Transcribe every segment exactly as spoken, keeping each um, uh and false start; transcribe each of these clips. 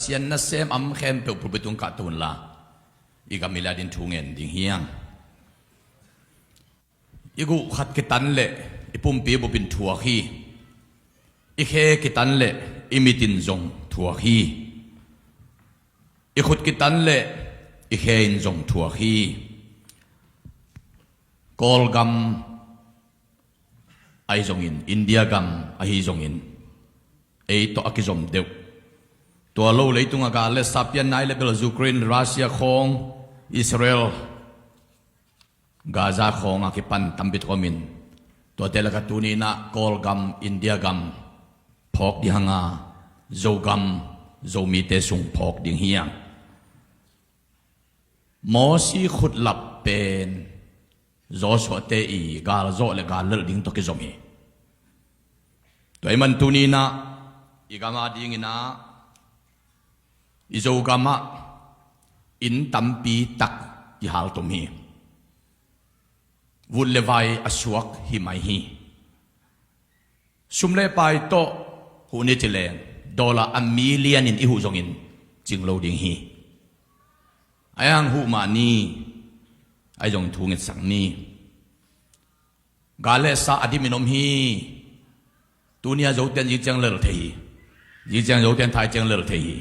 Pasian nasem a om khempeuh pulpit tung kah to unla, i gam i lei a dingin thu ngen ding hi hang. I guh khat kitan leh i pumpi bup in thuak hi. I khe kitan leh i mit in zong thuak hi. I khut kitan leh i khe in zong thuak hi. Kawlgam ahi zongin, India gam ahi zongin, ei tawh a kizom deuh. Tua lo leitungah gal le sa pian nai le bel Ukraine, Russia khawng, Israel, Gaza khawng a kipan tampi tak om in, tuate lakah tuni-in ah Kawlgam, India gam phawk ding hang a, Zogam, Zomite sung phawk ding hi hang. Mosi khutlap pen Joshua-te i gal zawh le gal lelh ding tawh kizom hi. Tua ahih man tuni-in ah i gam a dingin ah, i Zogam ah inn tampi tak i haltum hi. Vut le vai a suak hi mai hi. Sum le pai tawh huh ni ci leng, dollar a million in i huh zongin cing lo ding hi. Ahi hang huh mah ni, ahi zong thu ngetsak ni. Gal le sa a dim in om hi. Tuni-a Zote in zing ciang lel thei hi. Zing ciang Zote in thai ciang lel thei hi.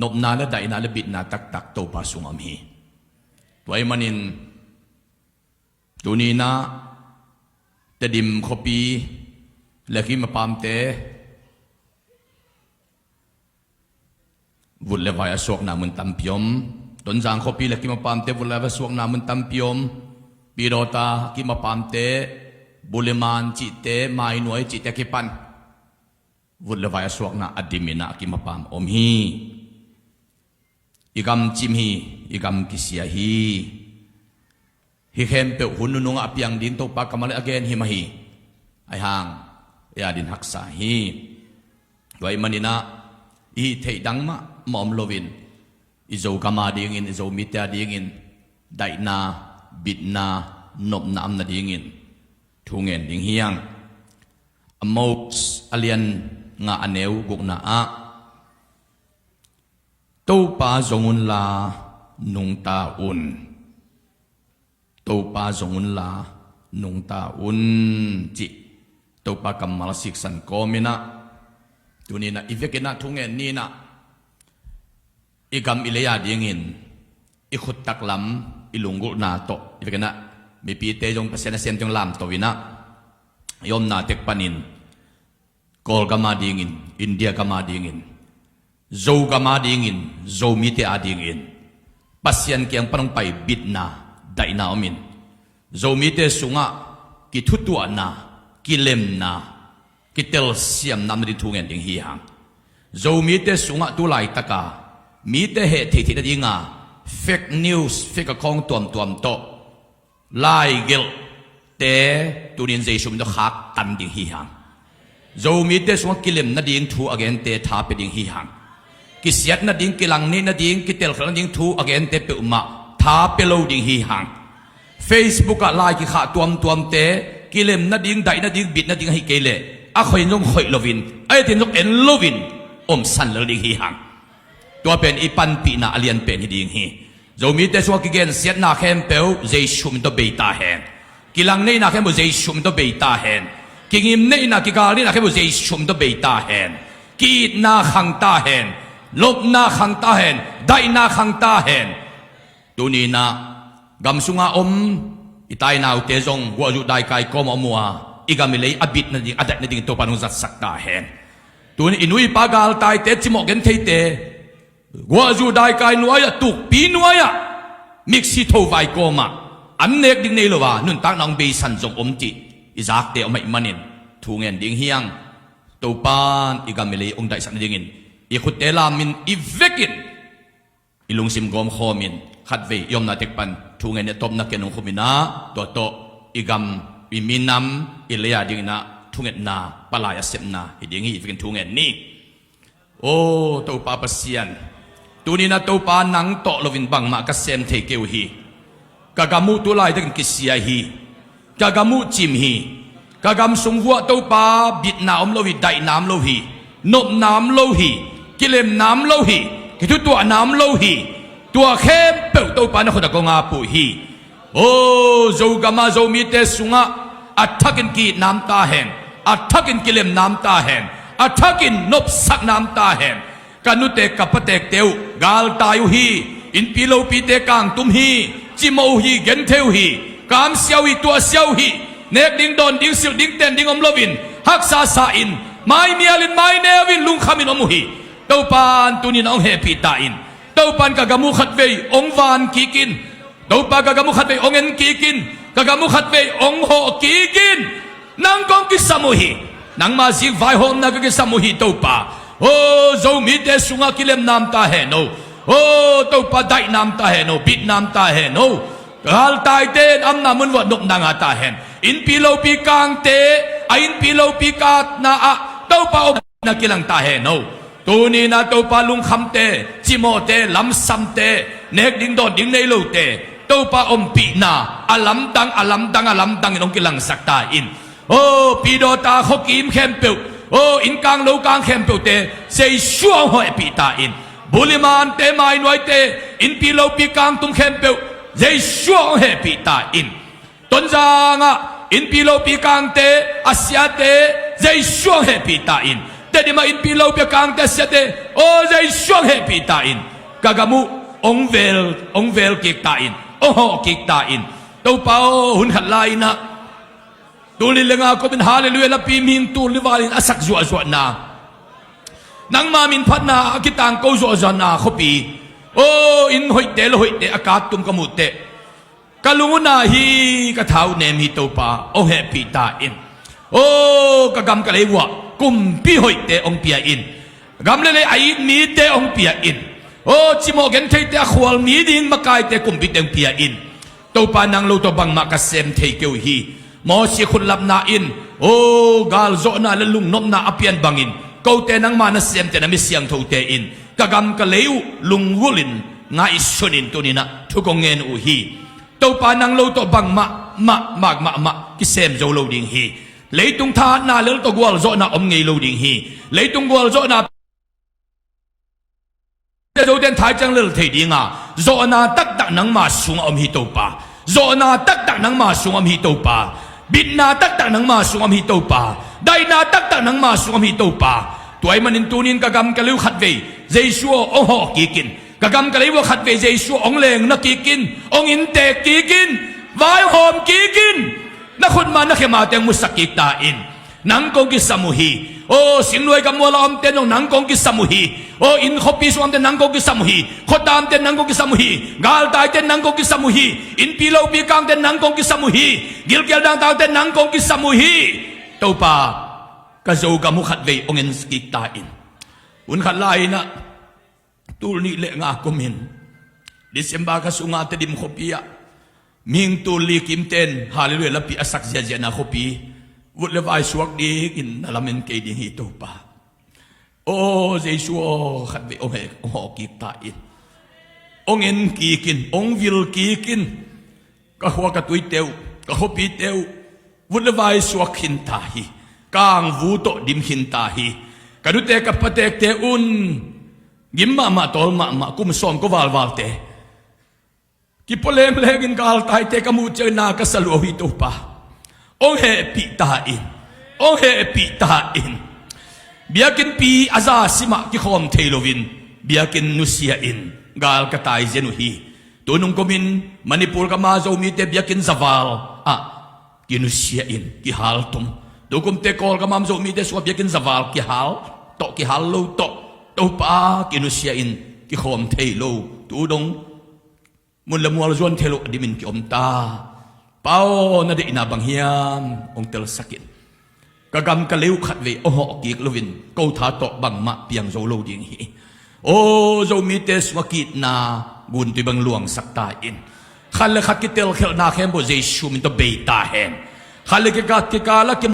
Nopna le daihna le bitna taktak Topa sungah om hi. Tua ahih manin tuni-in ah Tedim khuapi le kim a pamte vut le vai a suakna mun tampi om. Tonzang khuapi le kim a pamte vut le vai a suakna mun tampi om. Pidawta kim a pamte, Buliman cihte, Mainuai cihte a kipan vut le vai a suakna a dim in ah a kim a pam om hi. I gam cim hi, i gam kisia hi. Hih khempeuh hun nunung ah a piang ding Topa kammal a gen hi mah hi. Ahi hang ei a dingin haksa hi. Tua ahih manin ah i hih theih dang mahmah om loin, i Zogam a dingin, i Zomite a dingin daihna, bitna, nopna a om nadingin thu ngen ding hi hang. Amos a lian nga a neu gukna ah, Topa zong unla nungta un. Topa zong unla nungta un, cih Topa kammal siksan kawmin ah, tuni-in ah i vekin ah thu ngen ni in ah, i gam i lei a dingin i khut taklam, i lunggulhna tawh i vekin ah mipite zong Pasian a semte zong lamto in ah, i omna tek panin Kawlgam a dingin, India gam a dingin, Zogam a dingin, Zomite a dingin Pasian kiang pan hong pai bitna, daihna om in, Zomite sungah kithutuahna, kilemna, kitelsiamna om nading thu ngen ding hi hang. Zomite sungah tu laitaka mite heh theihtheih nadinga fake news, fake account tuamtuam tawh laigelhte tuni-in Jesu min tawh khaktan ding hi hang. Zomite sungah kilem nading thu a gente tha pia ding hi hang. Kisiat nading, kilang nih nading, kitelkhialh nading thu a gente peuhmah tha pia lo ding hi hang. Facebook ah lai kikhah tuamtuamte kilem nading, daih nading, bit nading ahi kei leh a khoih in zong khoih loin, a et in zong en loin omsan lel ding hi hang. Tua pen i panpihna a lian pen hi ding hi. Zomite sungah kigensiatna khempeuh Jesu min tawh bei ta hen. Kilang neihna khempeuh Jesu min tawh bei ta hen. Kingim neihna, kigal neihna khempeuh Jesu min tawh bei ta hen. Ki-itna khang ta hen. Lopna khang ta hen. Daihna khang ta hen. Tuni-in ah gam sunga om i tainaute zong guahzu daikai kawmah om uh a, i gam i lei a bit nading, a daih nading Topa in hong zatsak ta hen. Tuni i nu i pa galtaite, cimawh gentheite, guahzu daikai nuai-ah, tukpi nuai-ah, miksi thovai kawmah an nek ding nei lo a, nuntakna hong beisan zong om cih i zakte om ahih manin thu ngen ding hi hang. Topa in i gam i lei hong daihsak nadingin i khutte lamin i vekin i lungsim gawmkhawmin khatvei i omna tek pan thu ngen ni a tawpna ken hong khum in ah, tua tawh i gam, i minam, i lei a dingin ah thungetna palai a sepna hi ding hi, i vekin thu ngen ni. Aw Topa Pasian, tuni-in ah Topa nang tawh loin bangmah ka sem thei kei uh hi. Ka gam uh tu laitakin kisia hi. Ka gam uh cim hi. Ka gam sung vuah Topa bitna om lo hi, daihna om lo hi, nopna om lo hi. Kilem nam lo hi, kithutuah nam lo hi. Tua khempeuh Topa na khut ah kong ap uh hi. O, Zogam ah Zomite sungah a thakin ki-it nam ta hen, a thakin kilem nam ta hen, a thakin nopsak nam ta hen. Ka nute ka patekte uh galtai uh hi, innpi lopite kangtum hi, cimawh uh hi, genthei uh hi, kamsia uh hi, tuahsia uh hi. Nek ding, dawn ding, silh ding, ten ding om loin, haksa sa in, maimial in, maineu in, lungkham in om uh hi. Topa in tuni-in hong hehpih ta in. Topa in ka gam uh khatvei hong van kik in. Topa, ka gam uh khatvei hong en kik in. Ka gam uh khatvei hong hawh kik in. Nang kong kisam uh hi. Nangma zik vaihawmna ka kisam uh hi, Topa. O, Zomite sungah kilem nam ta hen o. O, Topa, daih nam ta hen o, bit nam ta hen o. Galtaite in amna mun vuah nopna ngah ta hen. Innpi lopi kangte, a innpi lopi kangna ah Topa, om na kilang ta hen o. Tuni-in ah Topa, lungkhamte, cimawhte, lamsamte, nek ding dawn ding nei lote, Topa, ompihna a lamdang, a lamdang, a lamdang in hong kilangsak ta in. O, pi dawta khuakim khempeuh, o, innkang lokang khempeuhte Jesu hong hehpih ta in. Bulimante, mainuaite, innpi lopi kangtum khempeuh Jesu hong hehpih ta in. Tonzang ah innpi lopi kangte, a siate Jesu hong hehpih ta in. Tedim ah innpi lopi a kangte, a siate, o, Jesu hong hehpih ta in. Ka gam uh hong vel, hong vel kik ta in, hong hawh kik ta in. Topa aw, hun khat lai-in ah tul nih le nga kumin Halleluiah lapi mihing tul nih valin a sak zuahzuahna, nangma min phatna a kitangko zuahzuahna khuapi, o, inn hoihte, lo hoihte a kattum ka muh teh, ka lung uh na hi, ka tha uh nem hi, Topa, hong hehpih ta in. O, ka gam ka lei uah kumpi hoihte hong pia in. Gam le lei a it mite hong pia in. O, cimawh gentheite, a khual mi ding makaite, kumpite hong pia in. Topa, nang lo tawh bangmah ka sem thei kei uh hi. Moses khutlapna in, o, galzawhna le lungnopna a pian bangin, kote nangma nasemte, na mi siangthote in ka gam ka lei uh lunggulh in ngaihsun in tuni-in ah thu kong ngen uh hi. Topa, nang lo tawh bangmah mah, mah, mah, mah kisem zo lo ding hi. Leitung thahatna lel tawh gualzawhna om ngei lo ding hi. Leitung gualzawhna te zoten thai ciang lel thei ding a, zawhna taktak nangma sungah om hi, Topa. Zawhna taktak nangma sungah om hi, Topa. Bitna taktak nangma sungah om hi, Topa. Daihna taktak nangma sungah om hi, Topa. Tua ahih manin tuni-in ka gam ka lei uh khatvei Jesu aw hong hawh kik in. Ka gam ka lei uah khatvei Jesu hong lengna kik in, hong inntek kik in, vaihawm kik in. Na khutma, na khemate hong musak kik ta in. Nang kong kisam uh hi. O, singnuai gam mual a omte zong nang kong kisam uh hi. O, inn khuapi sung a omte nang kong kisam uh hi. Khuatamte nang kong kisam uh hi. Galtaite nang kong kisam uh hi. Innpi lopi kangte nang kong kisam uh hi. Gilkial dangtakte nang kong kisam uh hi. Topa, ka Zogam uh khatvei hong en kik ta in. Hun khat lai-in ah tul nih le nga kumin December kha sungah Tedim khuapi ah mihing tul li kimten Halleluiah lapi a sak ziahziahna khuapi, vut le vai suak dingin na lamen kei ding hi, Topa. O, Jesu aw, khatvei hong heh, hong hawh kik ta in. Hong en kik in, hong vil kik in. Ka khua ka tuite uh, ka khuapite uh vut le vai suak khin ta hi. Kangvu tawh dim khin ta hi. Ka nute ka patekte un gim mahmah, tawl mahmah, kum sawm kua valvalte kipua lenglengin galtaite ka muh ciangin na ka sa lua uh hi, Topa. Hong hehpih ta in. Hong hehpih ta in. Biakinnpi a za simah kikhawm thei loin biakinn nusia in gal ka tai zen uh hi. Tunung kumin Manipur gam a Zomite biakinn zaval ah kinusia in, kihal tum. Tukumte Kawlgam a Zomite sungah biakinn zaval kihal tawh, kihal lo tawh, Topa, kinusia in, kikhawm thei lo. Tu dong mun le mual zuan thei lo a dimin kiom ta. Pa aw, na deihna bang hiam hong telsak in. Ka gam ka lei uh khatvei hong hawh kik loin ko tha tawh bangmah piang zo lo ding hi. O, Zomite sungah ki-itna guntui bang luangsak ta in. Khat le khat kitelkhelhna khempeuh Jesu min tawh bei ta hen. Khat le khat kikal a ki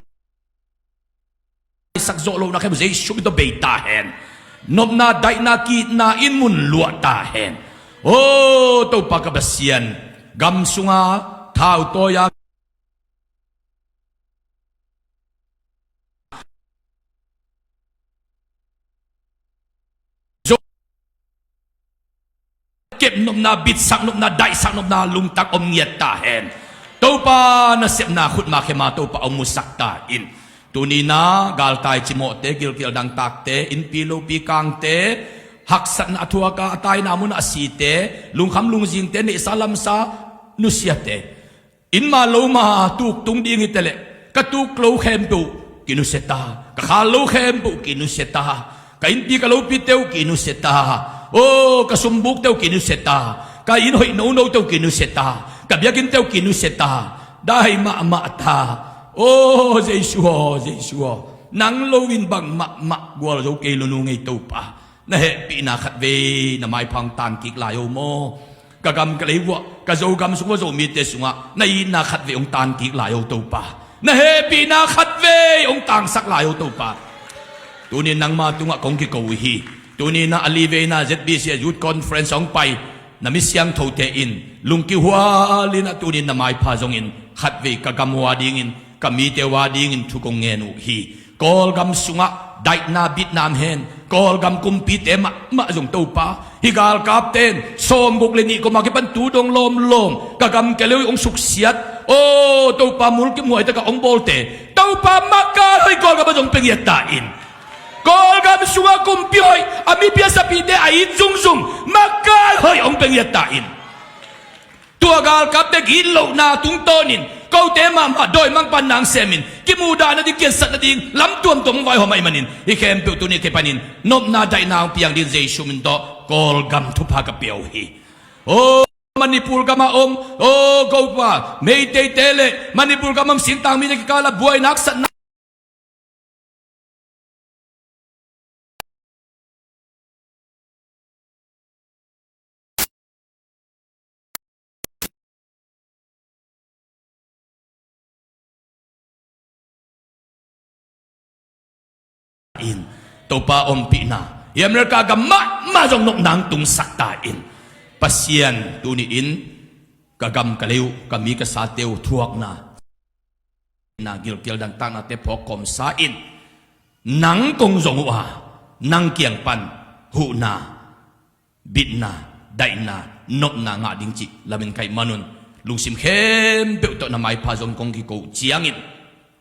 sak zawh lohna khempeuh Jesu min tawh bei ta hen. Nopna, daihna, ki-itna in mun luah ta hen. O, Topa ka Pasian, gam sunga thau tawi a, sepnopna, bitsak nopna, daihsak nopna lungtak om ngiat ta hen. Topa nasepna khutma khema Topa hong musak ta in. Tuni na galtai cimawhte, gilkial dangtakte, innpi lopi kangte, haksatna a thuaka a taina munah a site, lungkham lungzingte, neihsa lamsa nusiate, inn ma lo ma tuk tung ding hi teleh, ka tuk lo khempeuh kinusia ta, ka khal lo khempeuh kinusia ta, ka innpi ka lopite uh kinusia ta, o ka sumbukte uh kinusia ta, ka inn hoih nonote uh kinusia ta, ka biakinnte uh kinusia ta, dai mahmah ta. O Jesu aw, Jesu aw, nang loin bang mahmah gualzo kei lo nu ngei Topa. Na hehpihna khatvei na maipha hong tankik lai o maw? Ka gam ka lei vuah, ka Zogam sung vuah Zomite sungah na itna khatvei hong tankik lai o Topa. Na hehpihna khatvei hong tangsak lai o Topa. Tunin nangma tungah kong kiko uh hi. Tunin a liveina Z B C Youth Conference hong pai na mi siangthote in lungkihual in a tunin na maipha zongin khatvei ka gam uh a dingin, ka mite uh a dingin thu kong ngen uh hi. Kawlgam sungah daihna bitna om hen. Kawlgam kumpite mahmah zong Topa, hih galkapte in sawmguk le nih koma kipan tu dong lawmlawm ka gam ka lei uh hong suksiat. O Topa, mulkimhuai takah hong bawlte Topa, makai hoih Kawlgam ah zong pia ngiat ta in. Kawlgam sungah kumpi hoih a mi piasapite a it zungzung makai hoih hong pia ngiat ta in. Tua galkapte gitlohna tungtawnin kote mahmah dawimangpa nang semin kimudah nading, kiansat nading lam tuamtuam hong vaihawm ahih manin hih khempeuh tuni kipanin nopna daihna hong piang ding Jesu min tawh Kawlgam thupha ka pia uh hi. O Manipur gamah om, o Topa, Meiteite le Manipur gamah om singtang mite kikala buaina, haksatna in, Topa ompihna hih America gam mahmah zong nopna hong tungsak ta in. Pasian, tuni in ka gam ka lei uh, ka mi ka sate uh thuakna, na gilkial dangtaknate phawk kawmsa in, nang kong zong uh a, nang kiang pan huhna, bitna, daihna, nopna ngah ding cih lamin ka hih manun lungsim khempeuh tawh na maipha zong kong kiko uh ciangin,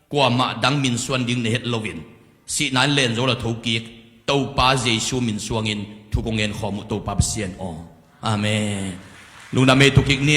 kuamah dang minsuan ding na het loin, sihna in len zo lo thokik Topa Jesu min suangin thu kong ngen khawm uh, Topa Pasian aw. Amen. Lungdam ei, thukik ni.